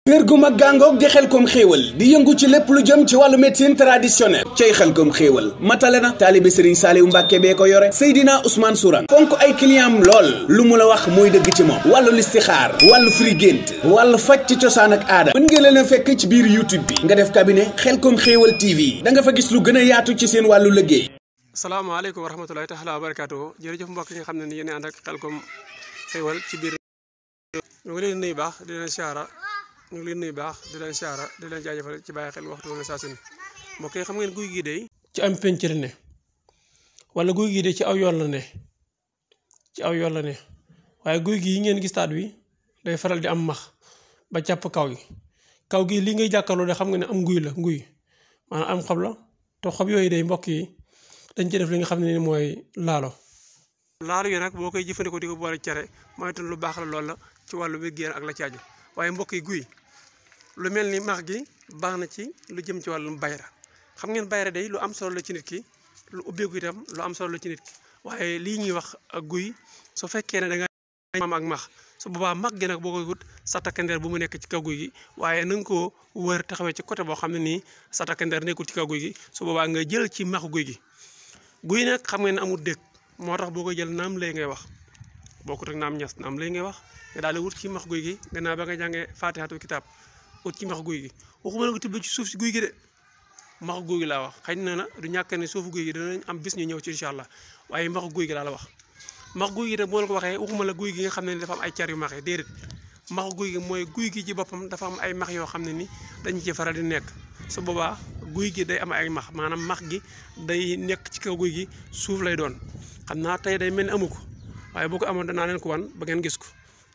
kër gu mag gàngoog di Xelcom xéewal di yëngu ci lépp lu jëm ci wàllu médecine traditionnelle cay Xelcom xéewal matale na taalibe Serigne Saliou Mbàkke bee ko yore Seydina Ousmane Sourang fonk ay client lool lu mu la wax mooy dëgg ci moom wàllu listixaar wàllu firi gént wàllu faj ci cosaan ak aada mën ngeen leen a fekk ci biir YouTube bi nga def cabinet Xelcom xéewal TV da nga fa gis lu gën a yaatu ci seen wàllu liggéey. asalaamaaleykum wa rahmatulahi taala wa barakaatu jërëjëf mbokk yi nga xam ne ni yéen ànd ak Xelcom xéewal ci biir ñu ngi leen nuyu baax di leen siyaara ñu ngi leen nuyu baax di leen siyaara di leen jaajëfal ci bàyyi xel waxtu wala saa su ne mbokk yi xam ngeen guy gi de ci am penc la ne wala guy gi de ci aw yoon la ne waaye guy gi yi ngeen gis taat wi day faral di am max ba jàpp kaw gi li ngay jàkkaarloo de xam nga ne am nguy la nguy maanaam am xob la te xob yooyu day mbokk yi dañ ci def li nga xam ne ni mooy laalo yi nag boo koy jëfandikoo di ko boole cere mooy lu baax la lool la ci wàllu wér-gu-yaram ak la ci aju waaye mbokk yi guy lu mel ni max gi baax na ci lu jëm ci wàllum bayra xam ngeen bayra day lu am solo la ci nit ki lu ubbeeku itam lu am solo la ci nit ki waaye lii ñuy wax ak guy su fekkee ne da nga maam ak max su boobaa max gi nag boo koy wut sa takkandeer bu mu nekk ci kaw guy gi waaye na nga koo wër taxawee ci côté boo xam ne nii sa takkandeer nekkul ci kaw guy gi su boobaa nga jël ci maxu guy gi guy nag xam ngeen ne amul dëkk moo tax boo koy jël naam lay ngay wax bokkut ak naam ñas naam lay ngay wax nga daal di wut ci max guy gi gannaaw ba nga jàngee faatihatu kitaab ut ci max guy gi waxuma la ko tibb ci suuf si guy gi de max guy gi laa wax xëy na du ñàkk ne suufu guy gi danañ am bis ñu ñëw ci incha allah waaye max guy gi laa la wax max guy gi de boo la ko waxee waxuma la guy gi nga xam ne ni dafa am ay car yu maxee déedéet max guy gi mooy guy gi ci boppam dafa am ay max yoo xam ne ni dañu ci faral di nekk su boobaa guy gi day am ay max maanaam max gi day nekk ci kaw guy gi suuf lay doon xam naa tey day mel ni amu ko waaye boo ko amoon danaa leen ko wan ba ngeen gis ko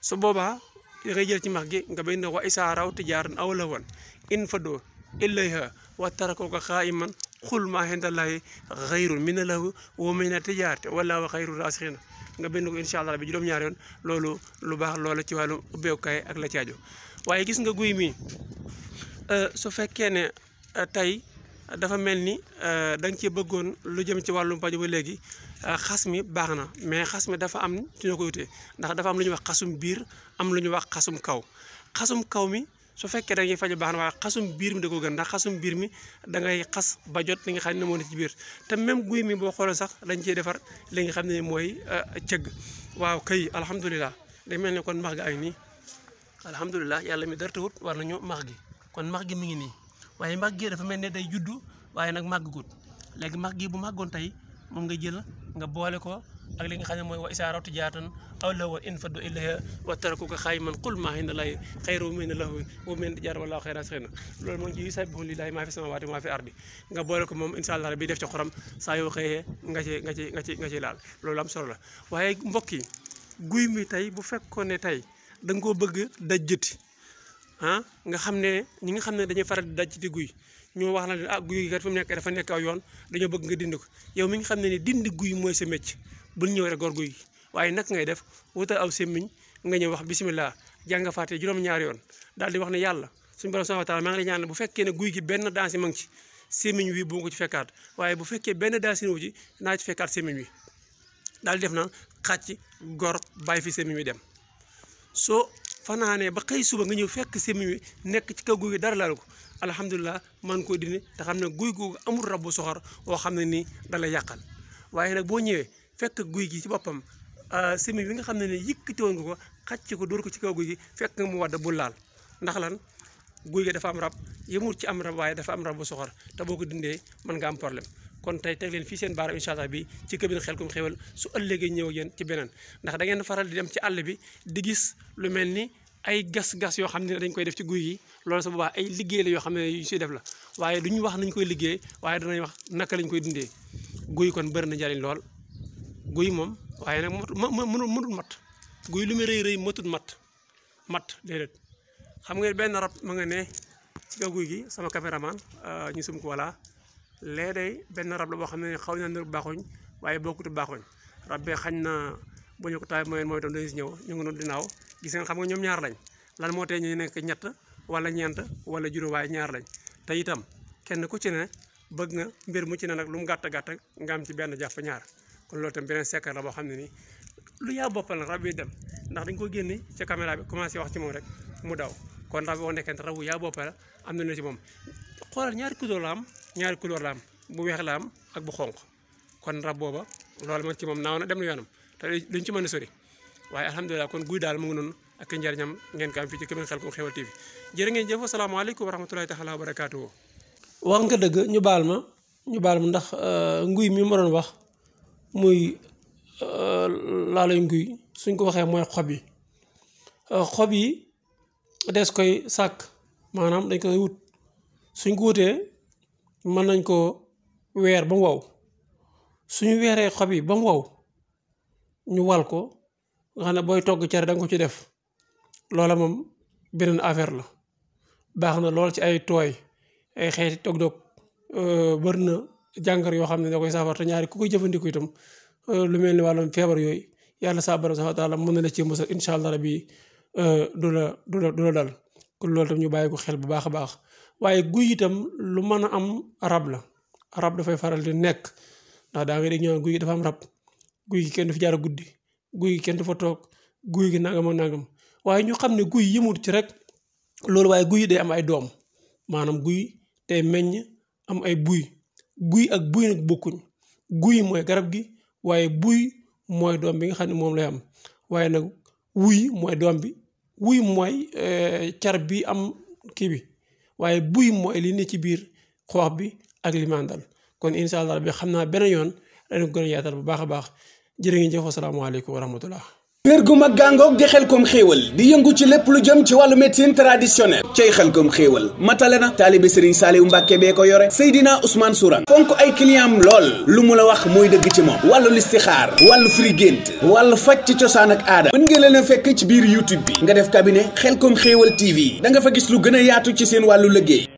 su boobaa ngay jël ci max gi nga bind wa isaa raw tijaaran aw lahwan in fadoo ilayha wa tarakuka qaa'iman qul maa indallahi xayrun mina lahu wa mina tijaarati wallaahu xayru raasiqiina nga bind ko incha allah bi juróom-ñaari yoon loolu lu baax loola ci wàllu ubbeekukaay ak la caajo waaye gis nga guy mi su fekkee ne tey dafa mel ni da nga ci bëggoon lu jëm ci wàllum paju ba léegi xas mi baax na mais xas mi dafa am ci ñoo ko wutee ndax dafa am lu ñuy wax xasum biir am lu ñuy wax xasum kaw mi su fekkee da ngay faju baax na waaye xasum biir mi da ko gën ndax xasum biir mi da ngay xas ba jot li nga xam ne moo ne ci biir te même guy mi boo xoolee sax dañ ciy defar li nga xam ne mooy cëgg waaw kay alhamdulilah day mel ne kon max gi ay nii alhamdulilah yàlla mi dara tawut war nañu max gi kon max gi mi ngi nii waaye max gi dafa mel ne day juddu waaye nag màggut léegi max gi bu màggoon tey moom nga jël nga boole ko ak li nga xam ne mooy wa isaa rawtu jaatan aw lahwan in faddu ilayha wa tarakuka qaa'iman qul maa indallahi xayrun mina llaahi wa mina tijaarati wallaahu xayru raasiqiin loolu moo ngi ci yusabbihu lillaahi maa fi samaawaati wa maa fi ardi nga boole ko moom incha allah bi def ci xorom saa yoo xëyee nga ci laal loolu am solo la waaye mbokk yi guy mi tey bu fekkoon ne tey da nga koo bëgg dajjati nga xam ne ñi nga xam ne dañuy faral di dajjati guy ñoo wax na ne guy gi kat fi mu nekk dafa nekk aw yoon dañoo bëgg nga dindi ko yow mi nga xam ne ni dindi guy mooy sa mécc bul ñëw rek gor guy gi waaye nag ngay def wutal aw sémmiñ nga ñëw wax bisimilah jàng faate juróom-ñaari yoon daal di wax ne yàlla suñu borom subhanahu wa taala maa ngi lay ñaan bu fekkee ne guy gi benn daansi ma ngi ci sémmiñ wi bu ma ko ci fekkaat waaye bu fekkee benn daansi wu ci naa ci fekkaat sémmiñ wi daal di def na xàcc gor bàyyi fi sémmiñ wi dem soo fanaanee ba xëy suba nga ñëw fekk sémmiñ wi nekk ci kaw guy gi dara laal ko alhamdulilah man koo dindi te xam ne guy googu amul rab bu soxor woo xam ne nii da lay yàqal waaye nag boo ñëwee fekk guy gi ci boppam sémmiñ bi nga xam ne ni yëkkati woon nga ko xàcc ko dóor ko ci kaw guy gi fekk nga mu wadd bu laal ndax lan guy gi dafa am rab yemul ci am rab waaye dafa am rab bu soxor te boo ko dindee mën nga am problème kon tey teg leen fii seen baaraam incha allah bi ci cabinet Xelcom xéewal su ëllëgee ñëw ak yéen ci beneen ndax da ngeen faral di dem ci àll bi di gis lu mel ni ay gas-gas yoo xam ne dañ koy def ci guy yi loolu sa boobaa ay liggéey la yoo xam ne yu siy def la waaye duñu wax nañ koy liggéey waaye danañ wax naka lañ koy dindee guy kon bëri na njariñ lool guy moom waaye nag mënul mat guy lu muy rëy matut mat déedéet xam nga benn rab ma nga ne ci kaw guy gi sama caméraman ñu sum ko voilà lee day benn rab la boo xam ne xaw na nër baaxoñ waaye bokkutu baaxoñ rab bee xañ na bu ñu ko taay mooy tam dañu si ñëw ñu ngi noonu dinaaw gis nga xam nga ñoom ñaar lañ lan moo tee ñu nekk ñett wala ñeent wala juróom waaye ñaar lañ te itam kenn ku ci ne bëgg nga mbir mu ci ne nag lu mu gàtt nga am ci benn jàpp ñaar kon loolu tam beneen secret la boo xam ne nii lu yaa boppal nag rab yi dem ndax dañ ko génne ca caméra bi commencé wax ci moom rek mu daw kon rab boo nekkee rabu yaa boppale am na ci moom xoolal ñaari couleur la am bu weex la am ak bu xonq kon rab booba loolu man ci moom naaw na dem na yoonam te duñ ci mën a sori waaye alhamdulilah kon guy daal mu ngi noonu ak njariñam ngeen ko am fii ci Kër Xelcom Xéwal TV jërë ngeen jëf asalaamaaleykum wa rahmatulahi taala wa barakaatuhu. wax nga dëgg ñu baal ma ndax nguy mi ma doon wax muy laalay nguy suñ ko waxee mooy xob yi des koy sàkk maanaam dañ koy wut suñ ko wutee mën nañ ko weer ba mu wow suñu weeree xob yi ba mu wow ñu wal ko nga xam ne booy togg cere danga ko ci def loola moom beneen affaire la baax na lool ci ay tooy ay xeeti tog-dog bari na jàngar yoo xam ne da koy saafara te ñaari ku koy jëfandikoo itam lu mel ni wàllum feebar yooyu yàlla saa borom subhaanahu wa taala mën na la ci musal incha allah rabbi du la dal kon loolu tam ñu bàyyi ko xel bu baax a baax waaye guy itam lu mën a am rab dafay faral di nekk ndax daa nga dégg ñëw guy gi dafa am rab guy gi kenn du fi jaar guddi guy gi kenn du fa toog guy gi nangam ak nangam waaye ñu xam ne guy yëmut ci rek loolu waaye guy day am ay doom maanaam guy day meññ am ay buy ak buy nag bokkuñ guy mooy garab gi waaye buy mooy doom bi nga xam ne moom lay am waaye nag wuy mooy doom bi wuy mooy car bi am kii bi waaye buy mooy li ne ci biir xoox bi ak li mandal kon incha allah bi xam naa benn yoon dañu ko gën a yaatal bu baax a baax jërë ngeen jëf asalaamaaleykum wa rahmatullah. kër gu mag gàngoog di Xelcom Xéwal di yëngu ci lépp lu jëm ci wàllu médecine traditionnelle cay Xelcom Xéwal matale na taalibe Serigne Saliou Mbacke bee ko yore Seydina Ousmane Sourang fonk ay clientam lool lu mu la wax mooy dëgg ci moom wàllu listixaar wàllu firi gént wàllu faj ci cosaan ak aada mën ngeen leen a fekk ci biir YouTube bi nga def cabinet Xelcom Xéwal TV da nga fa gis lu gën a yaatu ci seen wàllu liggéey